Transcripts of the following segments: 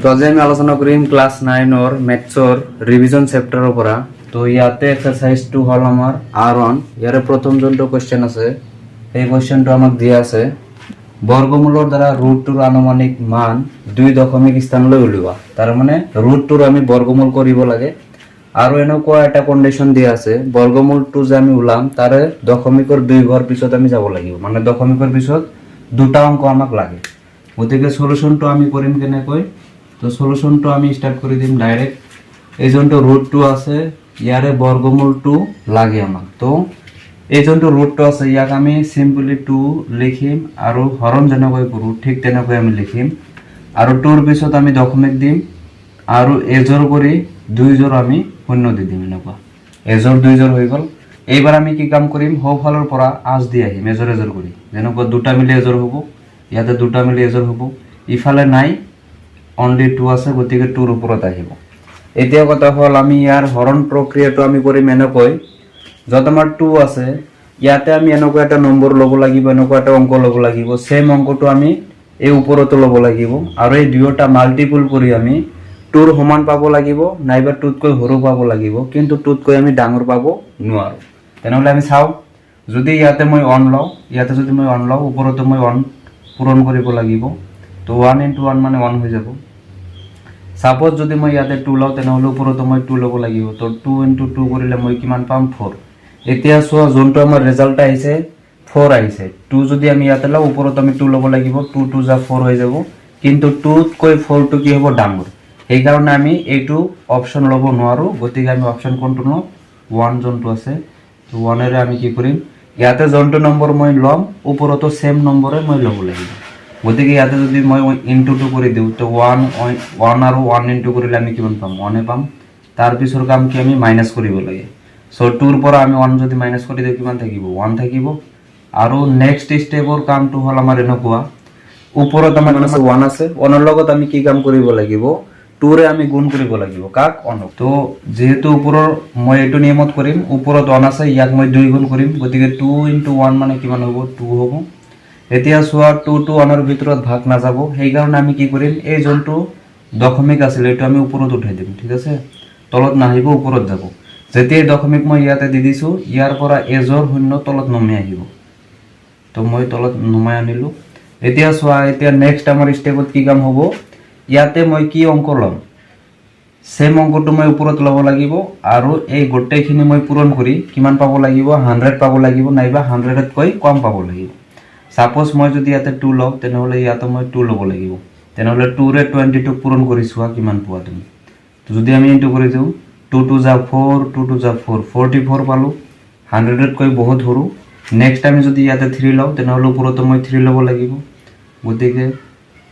তো আজি আমি আলোচনা কৰিম ক্লাছ নাইনৰ মেথছৰ ৰিভিজন চেপ্টাৰৰ পৰা। তো ইয়াতে এক্সাৰচাইজটো হ'ল আমাৰ আৰ ওৱান। ইয়াৰে প্ৰথম যোনটো কুৱেশ্যন আছে, সেই কুৱেশ্যনটো আমাক দিয়া আছে, বৰ্গমূলৰ দ্বাৰা ৰুট টুৰ আনুমানিক মান দুই দশমিক স্থানলৈ উলিওৱা। তাৰমানে ৰুট টুৰ আমি বৰ্গমূল কৰিব লাগে আৰু এনেকুৱা এটা কণ্ডিশ্যন দিয়া আছে, বৰ্গমূলটো যে আমি ওলাম, তাৰে দশমিকৰ দুই ঘৰ পিছত আমি যাব লাগিব, মানে দশমিকৰ পিছত দুটা অংক আমাক লাগে। গতিকে চলুশ্যনটো আমি কৰিম কেনেকৈ? তো চলুশ্যনটো আমি ষ্টাৰ্ট কৰি দিম ডাইৰেক্ট। এই যোনটো ৰুট টু আছে, ইয়াৰে বৰ্গমূলটো লাগে আমাক। তো এই যোনটো ৰুটটো আছে, ইয়াক আমি চিম্পলি টু লিখিম আৰু হৰণ যেনেকৈ কৰোঁ, ঠিক তেনেকৈ আমি লিখিম আৰু টুৰ পিছত আমি দশমিক দিম আৰু এজোৰ কৰি দুইযোৰ আমি শূন্য দি দিম। এনেকুৱা এজোৰ দুইযোৰ হৈ গ'ল। এইবাৰ আমি কি কাম কৰিম? সোঁফালৰ পৰা আঁচ দি আহিম এজোৰ এজোৰ কৰি। যেনেকুৱা দুটা মিলি এজোৰ হ'ব, ইয়াতে দুটা মিলি এজোৰ হ'ব। ইফালে নাই, অনলি টু আছে, গতিকে টুৰ ওপৰত আহিব। এতিয়া কথা হ'ল, আমি ইয়াৰ হৰণ প্ৰক্ৰিয়াটো আমি কৰিম এনেকৈ, য'ত আমাৰ টু আছে, ইয়াতে আমি এনেকুৱা এটা নম্বৰ ল'ব লাগিব, এনেকুৱা এটা অংক ল'ব লাগিব, ছেম অংকটো আমি এই ওপৰতো ল'ব লাগিব আৰু এই দুয়োটা মাল্টিপুল কৰি আমি টুৰ সমান পাব লাগিব নাইবা টুতকৈ সৰু পাব লাগিব, কিন্তু টুতকৈ আমি ডাঙৰ পাব নোৱাৰোঁ। তেনেহ'লে আমি চাওঁ, যদি ইয়াতে মই ওৱান লওঁ, ইয়াতে যদি মই ওৱান লওঁ, ওপৰতো মই ওৱান পূৰণ কৰিব লাগিব। তো ওৱান ইণ্টু ওৱান মানে ওৱান হৈ যাব। ছাপ'জ যদি মই ইয়াতে টু লওঁ, তেনেহ'লে ওপৰতো মই টু ল'ব লাগিব। তো টু ইণ্টু টু কৰিলে মই কিমান পাম? ফ'ৰ। এতিয়া চোৱা, যোনটো আমাৰ ৰেজাল্ট আহিছে, ফ'ৰ আহিছে। টু যদি আমি ইয়াতে লওঁ, ওপৰত আমি টু ল'ব লাগিব। টু টু জা ফ'ৰ হৈ যাব, কিন্তু টুতকৈ ফ'ৰটো কি হ'ব? ডাঙৰ। সেইকাৰণে আমি এইটো অপশ্যন ল'ব নোৱাৰোঁ। গতিকে আমি অপশ্যন কোনটো লওঁ? ওৱান যোনটো আছে। তো ওৱানেৰে আমি কি কৰিম? ইয়াতে যোনটো নম্বৰ মই ল'ম, ওপৰতো ছেম নম্বৰে মই ল'ব লাগিব। গতিকে ইয়াতে যদি মই ইনটু টু কৰি দিওঁ, তো ওৱান ওৱান আৰু ওৱান ইনটু কৰিলে আমি কিমান পাম? ওৱানে পাম। তাৰপিছৰ কাম কি? আমি মাইনাছ কৰিব লাগে। চ' টুৰ পৰা আমি ওৱান যদি মাইনাছ কৰি দিওঁ, কিমান থাকিব? ওৱান থাকিব। আৰু নেক্সট ষ্টেপৰ কামটো হ'ল আমাৰ এনেকুৱা, ওপৰত আমাৰ আছে ওৱান আছে, ওৱানৰ লগত আমি কি কাম কৰিব লাগিব? টুৰে আমি গুণ কৰিব লাগিব। কাক? ওৱানক। তো যিহেতু ওপৰৰ মই এইটো নিয়মত কৰিম, ওপৰত ওৱান আছে, ইয়াক মই দুই গুণ কৰিম। গতিকে টু ইনটু ওৱান মানে কিমান হ'ব? টু হ'ব। এতিয়া চোৱা, টু টু ওৱানৰ ভিতৰত ভাগ নাযাব। সেইকাৰণে আমি কি কৰিম? এই যোনটো দশমিক আছিলে, এইটো আমি ওপৰত উঠাই দিম, ঠিক আছে? তলত নাহিব, ওপৰত যাব। যেতিয়া দশমিক মই ইয়াতে দি দিছোঁ, ইয়াৰ পৰা এজোৰ শূন্য তলত নমি আহিব। তো মই তলত নমাই আনিলোঁ। এতিয়া চোৱা, এতিয়া নেক্সট আমাৰ ষ্টেপত কি কাম হ'ব? ইয়াতে মই কি অংক ল'ম, ছেম অংকটো মই ওপৰত ল'ব লাগিব আৰু এই গোটেইখিনি মই পূৰণ কৰি কিমান পাব লাগিব? 100 পাব লাগিব নাইবা 100তকৈ কম পাব লাগিব। ছাপ'জ মই যদি ইয়াতে টু লওঁ, তেনেহ'লে ইয়াতে মই টু ল'ব লাগিব। তেনেহ'লে টুৰে 22ক পূৰণ কৰি চোৱা কিমান পোৱা তুমি। তো যদি আমি ইনটু কৰি দিওঁ, two twos are four, two twos are four, 44 পালোঁ। 100তকৈ বহুত সৰু। নেক্সট আমি যদি ইয়াতে থ্ৰী লওঁ, তেনেহ'লে ওপৰতো মই থ্ৰী ল'ব লাগিব। গতিকে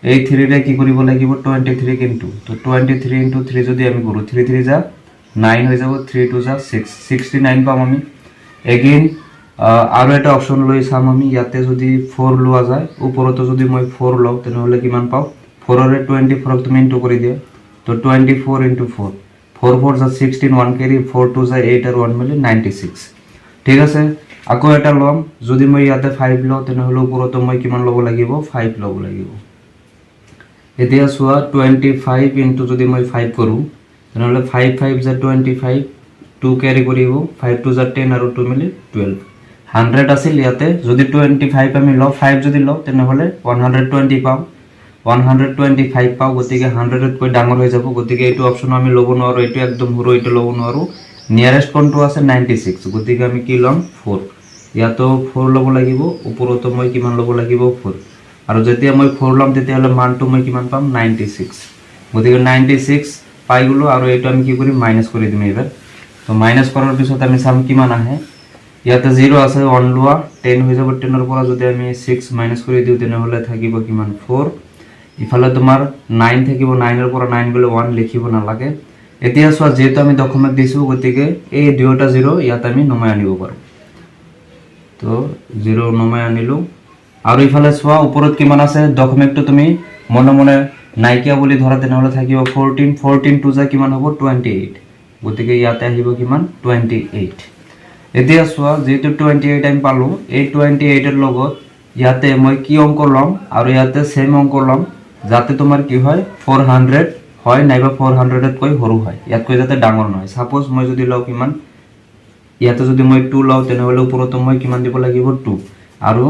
এই থ্ৰীৰে কি কৰিব লাগিব? 23ক ইনটু। তো 23 ইনটু থ্ৰী যদি আমি কৰোঁ, থ্ৰী থ্ৰী জা নাইন হৈ যাব, three twos are six, 69 পাম আমি। এগেইন আৰু এটা অপশ্যন লৈ চাম আমি। ইয়াতে যদি ফ'ৰ লোৱা যায়, ওপৰতো যদি মই ফ'ৰ লওঁ, তেনেহ'লে কিমান পাওঁ? ফ'ৰৰে 24ক তুমি ইনটু কৰি দিয়া। তো 24 into four, four fours are 16, one carry, four twos are eight আৰু ওৱান মিলি 96। ঠিক আছে, আকৌ এটা ল'ম। যদি মই ইয়াতে ফাইভ লওঁ, তেনেহ'লে ওপৰতো মই কিমান ল'ব লাগিব? ফাইভ ল'ব লাগিব। এতিয়া চোৱা, 25 ইনটু যদি মই ফাইভ কৰোঁ, তেনেহ'লে five fives are 25, two carry কৰিব, ফাইভ টু জাৰ 10 আৰু টু মিলি 12। 100 আছিল। ইয়াতে যদি 25 আমি লওঁ, ফাইভ যদি লওঁ, তেনেহ'লে 120 পাওঁ, 125 পাওঁ। গতিকে 100তকৈ ডাঙৰ হৈ যাব। গতিকে এইটো অপশ্যন আমি ল'ব নোৱাৰোঁ। এইটো একদম সৰু, এইটো ল'ব নোৱাৰোঁ। নিয়াৰেষ্ট কোনটো আছে? 96। গতিকে আমি কি ল'ম? ফ'ৰ। ইয়াতো ফ'ৰ ল'ব লাগিব। ওপৰতো মই কিমান ল'ব লাগিব? ফ'ৰ। আৰু যেতিয়া মই ফ'ৰ ল'ম, তেতিয়াহ'লে মানটো মই কিমান পাম? 96। গতিকে 96 পাই গ'লোঁ। আৰু এইটো আমি কি কৰিম? মাইনাছ কৰি দিম এইবাৰ। তো মাইনাছ কৰাৰ পিছত আমি চাম কিমান আহে। ইয়াতে জিৰ' আছে, ওৱান লোৱা, 10 হৈ যাব। 10ৰ পৰা যদি আমি ছিক্স মাইনাছ কৰি দিওঁ, তেনেহ'লে থাকিব কিমান? ফ'ৰ। ইফালে তোমাৰ নাইন থাকিব। নাইনৰ পৰা নাইন গ'লে ওৱান, লিখিব নালাগে। এতিয়া চোৱা, যিহেতু আমি দশমিক দিছোঁ, গতিকে এই দুয়োটা জিৰ' ইয়াত আমি নমাই আনিব পাৰোঁ। তো জিৰ' নমাই আনিলোঁ। আৰু ইফালে চোৱা, ওপৰত কিমান আছে? দশমিকটো তুমি মনে মনে নাইকিয়া বুলি ধৰা, তেনেহ'লে থাকিব 14। 14 টু জা কিমান হ'ব? 28। গতিকে ইয়াতে আহিব কিমান? 28। এতিয়া চোৱা, যিহেতু 28 আমি পালোঁ, এই 28ৰ লগত ইয়াতে মই কি অংক ল'ম আৰু ইয়াতে ছেম অংক ল'ম, যাতে তোমাৰ কি হয়, 400 হয় নাইবা 400তকৈ সৰু হয়, ইয়াতকৈ যাতে ডাঙৰ নহয়। ছাপ'জ মই যদি লওঁ কিমান, ইয়াতে যদি মই টু লওঁ, তেনেহ'লে ওপৰতো মই কিমান দিব লাগিব? টু। আৰু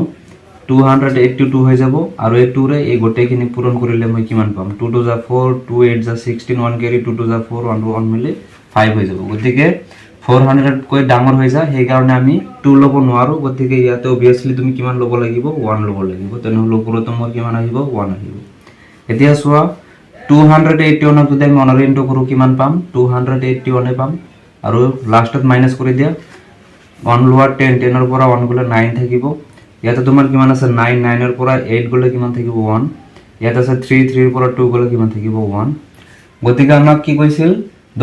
282 হৈ যাব। আৰু এই টুৰে এই গোটেইখিনি পূৰণ কৰিলে মই কিমান পাম? Two two za four, two eight za 16, one carry, two two za four, one two one milli five হৈ যাব। গতিকে 400তকৈ ডাঙৰ হৈ যায়, সেইকাৰণে আমি টু ল'ব নোৱাৰোঁ। গতিকে ইয়াতে অভিয়াছলি তুমি কিমান ল'ব লাগিব? ওৱান ল'ব লাগিব। তেনেহ'লে ওপৰতো মোৰ কিমান আহিব? ওৱান আহিব। এতিয়া চোৱা, 281ক যদি আমি ওৱানেৰে ইনটু কৰোঁ, কিমান পাম? 281-এ পাম। আৰু লাষ্টত মাইনাছ কৰি দিয়া। ওৱান লোৱা 10, 10ৰ পৰা ওৱান গ'লে নাইন থাকিব। ইয়াতে তোমাৰ কিমান আছে? নাইন। নাইনৰ পৰা এইট গ'লে কিমান থাকিব? ওৱান। ইয়াত আছে থ্ৰী, থ্ৰীৰ পৰা টু গ'লে কিমান থাকিব? ওৱান। গতিকে আমাক কি কৈছিল?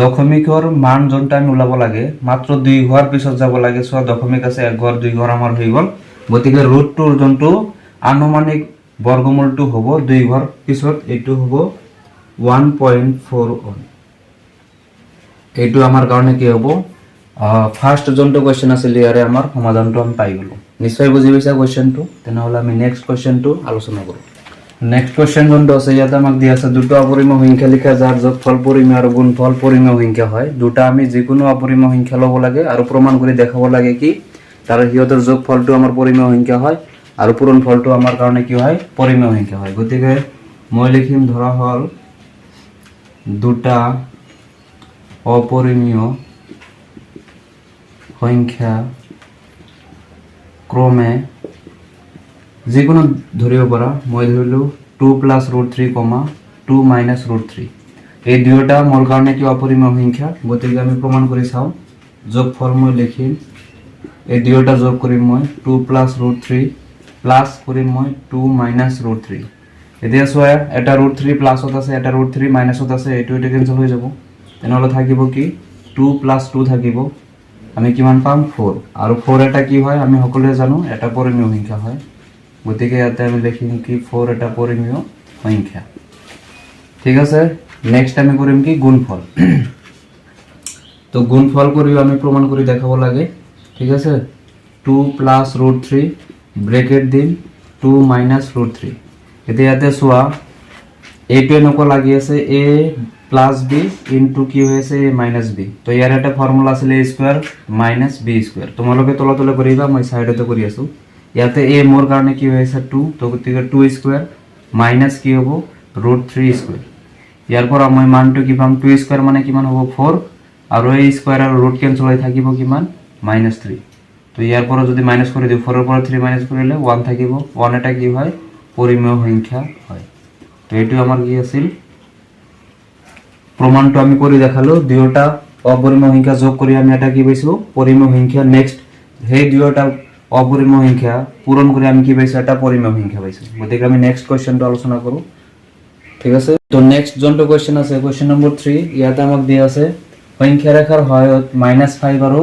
দশমিকৰ মান যোনটো আমি ওলাব লাগে, মাত্ৰ দুই ঘৰ পিছত যাব লাগে। চোৱা, দশমিক আছে এক ঘৰ, দুই ঘৰ আমাৰ হৈ গ'ল। গতিকে ৰুট টুৰ যোনটো আনুমানিক বৰ্গমূলটো হ'ব দুই ঘৰ পিছত, এইটো হ'ব 1.41। এইটো আমাৰ কাৰণে কি হ'ব? ফাৰ্ষ্ট যোনটো কুৱেশ্যন আছিল, ইয়াৰে আমাৰ সমাধানটো আমি পাই গ'লোঁ। নিশ্চয় বুজি পাইছা কুৱেশ্যনটো। তেনেহ'লে আমি নেক্সট কুৱেশ্যনটো আলোচনা কৰোঁ। নেক্সট কুৱেশ্যন যোনটো আছে, ইয়াতে আমাক দিয়া আছে, দুটা অপৰিমেয় সংখ্যা লিখা যাৰ যোগফল পৰিমেয় আৰু গুণফল পৰিমেয় সংখ্যা হয়। দুটা আমি যিকোনো অপৰিমেয় সংখ্যা ল'ব লাগে আৰু প্ৰমাণ কৰি দেখাব লাগে কি তাৰ সিহঁতৰ যোগফলটো আমাৰ পৰিমেয় সংখ্যা হয় আৰু পূৰণফলটো আমাৰ কাৰণে কি হয়? পৰিমেয় সংখ্যা হয়। গতিকে মই লিখিম, ধৰা হ'ল দুটা অপৰিমেয় সংখ্যা ক্ৰমে, যিকোনো ধৰিব পাৰা, মই ধৰিলোঁ two plus root three comma two minus root three। এই দুয়োটা মোৰ কাৰণে কি? অপৰিমেয় সংখ্যা। গতিকে আমি প্ৰমাণ কৰি চাওঁ। যোগফল মই লিখিম, এই দুয়োটা যোগ কৰিম মই, two plus root three plus কৰিম মই টু মাইনাছ ৰুট থ্ৰী। এতিয়া চোৱা, এটা ৰুট থ্ৰী প্লাছত আছে, এটা ৰুট থ্ৰী মাইনাছত আছে। এইটো এইটো কেঞ্চেল হৈ যাব। তেনেহ'লে থাকিব কি? টু প্লাছ টু থাকিব। আমি কিমান পাম? ফ'ৰ। আৰু ফ'ৰ এটা কি হয়? আমি সকলোৱে জানো, এটা পৰিমেয় সংখ্যা হয়। গতিকে ইয়াতে আমি লিখিম কি, ফ'ৰ এটা পৰিমেয় সংখ্যা। ঠিক আছে। নেক্সট আমি কৰিম কি? গুণফল। তো গুণফল কৰিও আমি প্ৰমাণ কৰি দেখাব লাগে। ঠিক আছে। Two plus root three bracket দিম, টু মাইনাছ ৰুট থ্ৰী। এতিয়া ইয়াতে চোৱা, এইটো এনেকুৱা লাগি আছে, এ প্লাছ বি ইনটু কি হৈ আছে? এ মাইনাছ বি। তো ইয়াৰ এটা ফৰ্মুলা আছিলে, a square minus b square। তোমালোকে তলে তলে কৰিবা, মই চাইডতে কৰি আছোঁ। ইয়াতে এ মোৰ কাৰণে কি হৈ আছে? টু। তো গতিকে টু স্কুৱেৰ মাইনাছ কি হ'ব? Root three square. ইয়াৰ পৰা মই মানটো কি পাম? টু স্কুৱেৰ মানে কিমান হ'ব? ফ'ৰ। আৰু এই স্কুৱেৰ আৰু ৰুট কেঞ্চেল হৈ থাকিব কিমান? Minus three. তো ইয়াৰ পৰা যদি মাইনাছ কৰি দিওঁ, ফ'ৰৰ পৰা থ্ৰী মাইনাছ কৰিলে ওৱান থাকিব। ওৱান এটা কি হয়? পৰিমেয় সংখ্যা হয়। তো এইটো আমাৰ কি আছিল? প্ৰমাণটো আমি কৰি দেখালো। দুয়োটা অপৰিমেয় সংখ্যা যোগ কৰি আমি এটা কি পাইছো? পৰিমেয় সংখ্যা। নেক্সট সেই দুয়োটা অপৰিমেয় সংখ্যা পূৰণ কৰি আমি কি পাইছো? এটা পৰিমেয় সংখ্যা পাইছো। গতিকে আমি নেক্সট কুৱেশ্যনটো আলোচনা কৰোঁ। ঠিক আছে। তো নেক্সট যোনটো কুৱেশ্যন আছে, কুৱেশ্যন নম্বৰ 3, ইয়াতে আমাক দিয়া আছে, সংখ্যা ৰেখাৰ সহায়ত -5 আৰু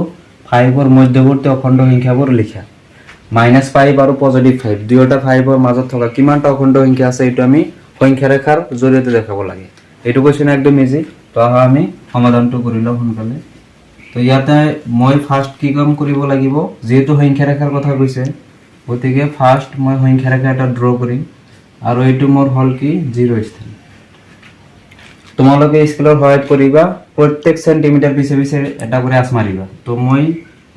5ৰ মধ্যৱৰ্তী অখণ্ড সংখ্যাবোৰ লিখা। -5 আৰু পজিটিভ 5, দুয়োটা 5ৰ মাজত থকা কিমানটা অখণ্ড সংখ্যা আছে, এইটো আমি সংখ্যা ৰেখাৰ জৰিয়তে দেখাব লাগে। এইটো কুৱেশ্যন একদম ইজি। তো আহা, আমি সমাধানটো কৰি লওঁ সোনকালে। তো ইয়াতে মই ফাৰ্ষ্ট কি কাম কৰিব লাগিব? যিহেতু সংখ্যা ৰেখাৰ কথা কৈছে, গতিকে ফাৰ্ষ্ট মই সংখ্যা ৰেখা এটা ড্ৰ কৰিম। আৰু এইটো মোৰ হ'ল কি? জিৰ' স্থান। তোমালোকে স্কেলৰ সহায়ত কৰিবা, প্ৰত্যেক চেণ্টিমিটাৰ পিছে পিছে এটা কৰি আঁচ মাৰিবা। তো মই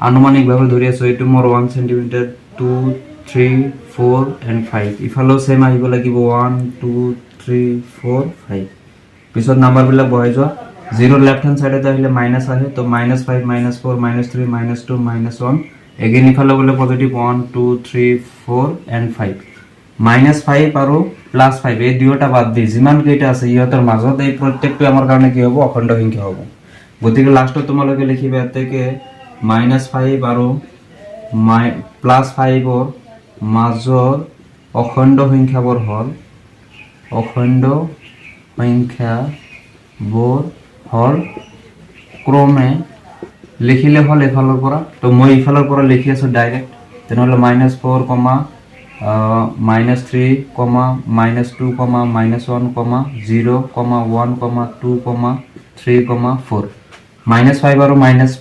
আনুমানিকভাৱে ধৰি আছোঁ, এইটো মোৰ 1 centimeter, two, three, four and five। ইফালেও ছেম আহিব লাগিব, one, two, three, four, five। পিছত নাম্বাৰবিলাক বহাই যোৱা। জিৰ'ৰ লেফ্ট হেণ্ড চাইডত আহিলে মাইনাছ আহে। তো minus five, minus four, minus three, minus two, minus one। Again ইফালে গ'লে positive, one, two, three, four and five। Minus five আৰু প্লাছ ফাইভ, এই দুয়োটা বাদ দি যিমান কেইটা আছে ইহঁতৰ মাজত, এই প্ৰত্যেকটো আমাৰ কাৰণে কি হ'ব? অখণ্ড সংখ্যা হ'ব। গতিকে লাষ্টত তোমালোকে লিখিবা ইয়াতে, -5 আৰু প্লাছ ফাইভৰ মাজৰ অখণ্ড সংখ্যাবোৰ হ'ল ক্ৰমে লিখিলে হ'ল এইফালৰ পৰা। তো মই ইফালৰ পৰা লিখি আছোঁ ডাইৰেক্ট। তেনেহ'লে minus four comma minus three comma minus two comma minus one comma zero comma one comma two comma three comma four। Minus five আৰু মাইনাছ,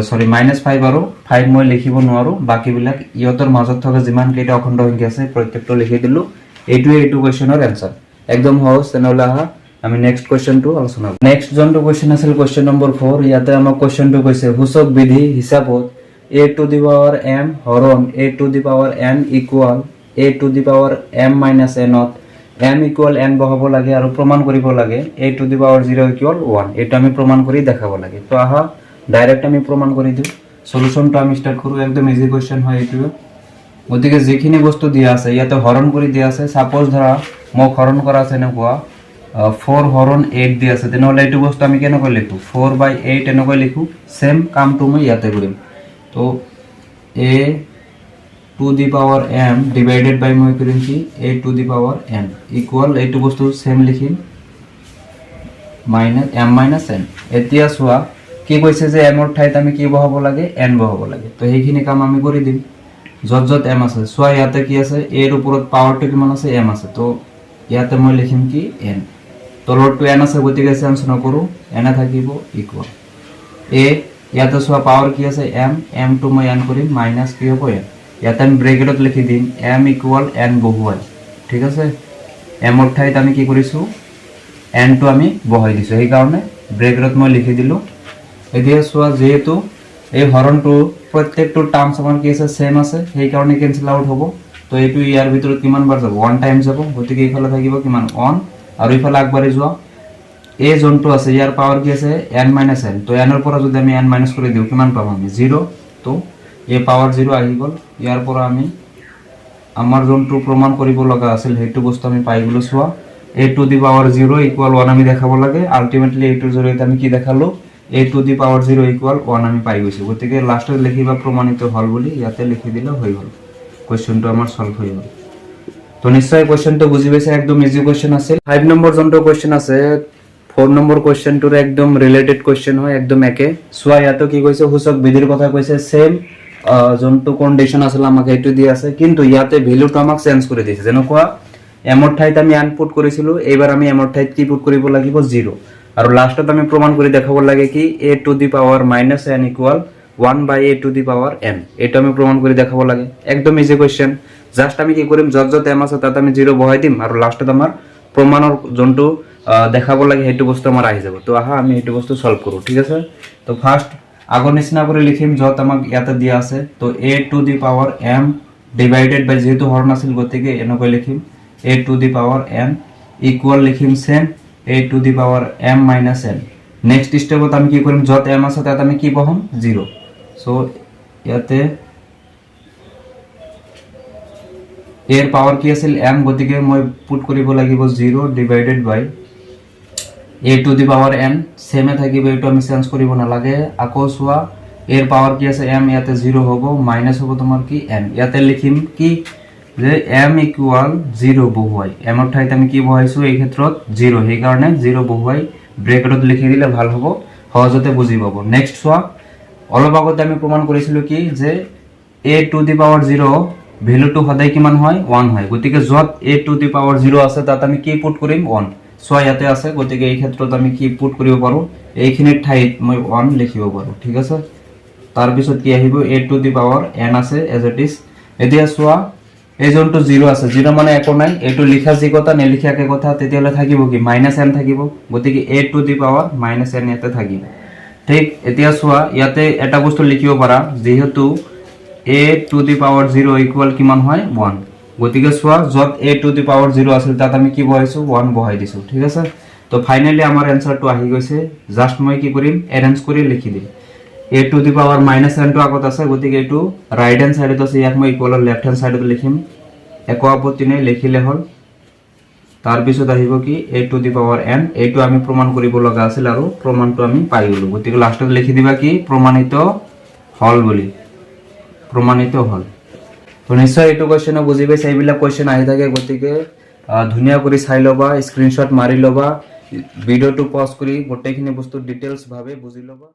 চৰি, -5 আৰু 5 মই লিখিব নোৱাৰোঁ। বাকীবিলাক ইহঁতৰ মাজত থকা যিমানকেইটা অখণ্ড সংখ্যা আছে, প্ৰত্যেকটো লিখি দিলোঁ। এইটোৱে এইটো কুৱেশ্যনৰ এনচাৰ, একদম সহজ। তেনেহ'লে আহা, আমি নেক্সট কুৱেশ্যনটো আলোচনা কৰিম। নেক্সট যোনটো কুৱেশ্যন আছিল, কুৱেশ্যন নম্বৰ 4। ইয়াতে আমাক কুৱেশ্যনটো কৈছে, সূচক বিধি হিচাপত a to the power m হৰণ a to the power n equal a to the power m minus এনত M equal N বহাব লাগে আৰু প্ৰমাণ কৰিব লাগে a to the power zero equal one। এইটো আমি প্ৰমাণ কৰি দেখাব লাগে। তো আহা, ডাইৰেক্ট আমি প্ৰমাণ কৰি দিওঁ। চলুশ্যনটো আমি ষ্টাৰ্ট কৰোঁ। একদম ইজি কুৱেশ্যন হয় এইটো। গতিকে যিখিনি বস্তু দিয়া আছে, ইয়াতে হৰণ কৰি দিয়া আছে। ছাপ'জ ধৰা মোক হৰণ কৰা আছে এনেকুৱা 4 হৰণ 8 দিয়া আছে, তেনেহ'লে এইটো বস্তু আমি কেনেকৈ লিখোঁ? 4 বাই 8 এনেকৈ লিখোঁ। ছেম কামটো মই ইয়াতে কৰিম। তো a to the power m divided by মই কৰিম কি? A to the power n equal এইটো বস্তু ছেম লিখিম, মাইনাছ এম মাইনাছ এন। এতিয়া চোৱা, কি কৈছে যে এমৰ ঠাইত আমি কি বহাব লাগে? এন বহাব লাগে। তো সেইখিনি কাম আমি কৰি দিম। য'ত য'ত এম আছে, চোৱা, ইয়াতে কি আছে? এৰ ওপৰত পাৱাৰটো কিমান আছে? এম আছে। তো ইয়াতে মই লিখিম কি? এন। তলৰটো এন আছে, গতিকে চেঞ্জ নকৰোঁ, এনে থাকিব। ইকুৱেল এ, ইয়াতে চোৱা, পাৱাৰ কি আছে? এম। এমটো মই এন কৰিম, মাইনাছ কি হ'ব? এন। ইয়াতে আমি ব্ৰেকেটত লিখি দিম এম ইকুৱেল এন বহুৱাই। ঠিক আছে? এমৰ ঠাইত আমি কি কৰিছোঁ? এনটো আমি বহাই দিছোঁ, সেইকাৰণে ব্ৰেকেটত মই লিখি দিলোঁ। এতিয়া চোৱা, যিহেতু এই হৰণটো প্ৰত্যেকটো টাৰ্মছ আমাৰ কি আছে? ছেম আছে, সেইকাৰণে কেঞ্চেল আউট হ'ব। তো এইটো ইয়াৰ ভিতৰত কিমান বাৰ যাব? ওৱান টাইম যাব। গতিকে এইফালে থাকিব কিমান? ওৱান। আৰু ইফালে আগবাঢ়ি যোৱা, এই যোনটো আছে, ইয়াৰ পাৱাৰ কি আছে? N minus N. তো এনৰ পৰা যদি আমি এন মাইনাছ কৰি দিওঁ, কিমান পাম আমি? জিৰ'। তো এই পাৱাৰ জিৰ' আহি গ'ল। ইয়াৰ পৰা আমি আমাৰ যোনটো প্ৰমাণ কৰিব লগা আছিল, সেইটো বস্তু আমি পাই গ'লো। চোৱা, a to the power zero equal one আমি দেখাব লাগে। আল্টিমেটলি এইটোৰ জৰিয়তে আমি কি দেখালো? A to the power zero equal one আমি পাই গৈছোঁ। গতিকে লাষ্টত লিখিবা প্ৰমাণিত হ'ল বুলি। ইয়াতে লিখি দিলে হৈ গ'ল, কুৱেশ্যনটো আমাৰ চল্ভ হৈ গ'ল। তো নিশ্চয় কুৱেশ্যনটো বুজি পাইছে। একদম ইজি কুৱেশ্যন আছিল। 5 নম্বৰ যোনটো কুৱেশ্যন আছে, 4 নম্বৰ কুৱেশ্যনটোৰ একদম ৰিলেটেড কুৱেশ্যন হয়, একদম একে। চোৱা, ইয়াতো কি কৈছে? সূচক বিধিৰ কথা কৈছে। ছেম যোনটো কণ্ডিশ্যন আছিল, আমাক সেইটো দি আছে, কিন্তু ইয়াতে ভেলুটো আমাক চেঞ্জ কৰি দিছে। যেনেকুৱা এমৰ ঠাইত আমি এন পুট কৰিছিলোঁ, এইবাৰ আমি এমৰ ঠাইত কি পুট কৰিব লাগিব? জিৰ'। আৰু লাষ্টত আমি প্ৰমাণ কৰি দেখাব লাগে কি? A to the power minus n equal one by a to the power n। এইটো আমি প্ৰমাণ কৰি দেখাব লাগে। একদম ইজি কুৱেশ্যন। জাষ্ট আমি কি কৰিম? য'ত য'ত এম আছে, তাত আমি জিৰ' বহাই দিম আৰু লাষ্টত আমাৰ প্ৰমাণৰ যোনটো দেখাব লাগে, সেইটো বস্তু আমাৰ আহি যাব। তো আহা, আমি সেইটো বস্তু চল্ভ কৰোঁ। ঠিক আছে? তো ফাৰ্ষ্ট আগৰ নিচিনা কৰি লিখিম, য'ত আমাক ইয়াতে দিয়া আছে। তো a to the power m divided by, যিহেতু হৰণ আছিল, গতিকে এনেকৈ লিখিম, a to the power n equal লিখিম same a to the power m minus n। Next ষ্টেপত আমি কি কৰিম? য'ত এম আছে, তাত আমি কি বহাম? জিৰ'। চ' ইয়াতে এৰ পাৱাৰ কি আছিল? এম। গতিকে মই পুট কৰিব লাগিব zero divided by a to the power n same থাকিব, এইটো আমি চেঞ্জ কৰিব নালাগে। আকৌ চোৱা, এৰ পাৱাৰ কি আছে? এম। ইয়াতে জিৰ' হ'ব, মাইনাছ হ'ব তোমাৰ কি? এন। ইয়াতে লিখিম কি যে এম ইকুৱেল জিৰ' বহুৱাই। এমৰ ঠাইত আমি কি বহাইছোঁ এই ক্ষেত্ৰত? জিৰ'। সেইকাৰণে জিৰ' বহুৱাই ব্ৰেকেটত লিখি দিলে ভাল হ'ব, সহজতে বুজি পাব। নেক্সট চোৱা, অলপ আগতে আমি প্ৰমাণ কৰিছিলোঁ কি যে a to the power zero ভেলুটো সদায় কিমান হয়? ওৱান হয়। গতিকে য'ত a to the power zero আছে, তাত আমি কি পুট কৰিম? ওৱান। চোৱা, ইয়াতে আছে, গতিকে এই ক্ষেত্ৰত আমি কি পুট কৰিব পাৰোঁ? এইখিনিৰ ঠাইত মই ওৱান লিখিব পাৰোঁ। ঠিক আছে? তাৰপিছত কি আহিব? A to the power n আছে এজ it is. এতিয়া চোৱা, এই যোনটো জিৰ' আছে, জিৰ' মানে একো নাই। এইটো লিখা যি কথা, নিলিখা একে কথা। তেতিয়াহ'লে থাকিব কি? মাইনাছ এন থাকিব। গতিকে a to the power minus n ইয়াতে থাকিব। ঠিক, এতিয়া চোৱা, ইয়াতে এটা বস্তু লিখিব পাৰা, যিহেতু a to the power zero equal কিমান হয়? ওৱান। গতিকে চোৱা, য'ত a to the power zero আছিল, তাত আমি কি বহাইছোঁ? ওৱান বহাই দিছোঁ। ঠিক আছে? তো ফাইনেলি আমাৰ এনচাৰটো আহি গৈছে। জাষ্ট মই কি কৰিম? এৰেঞ্জ কৰি লিখি দিম। a to the power minus এনটো আগত আছে, গতিকে এইটো ৰাইট হেণ্ড চাইডত আছে, ইয়াক মই ইকুৱেলৰ লেফ্ট হেণ্ড চাইডত লিখিম। একো আপত্তি নাই, লিখিলে হ'ল। তাৰপিছত আহিব কি? a to the power n। এইটো আমি প্ৰমাণ কৰিব লগা আছিল আৰু প্ৰমাণটো আমি পাই গ'লো। গতিকে লাষ্টত লিখি দিবা কি? প্ৰমাণিত হ'ল বুলি, প্ৰমাণিত হ'ল। তো নিশ্চয় এইটো কুৱেশ্যনো বুজি পাইছে। এইবিলাক কুৱেশ্যন আহি থাকে, গতিকে ধুনীয়া কৰি চাই ল'বা, স্ক্ৰীনশ্বট মাৰি ল'বা, ভিডিঅ'টো পজ কৰি গোটেইখিনি বস্তু ডিটেইলছভাৱে বুজি ল'বা।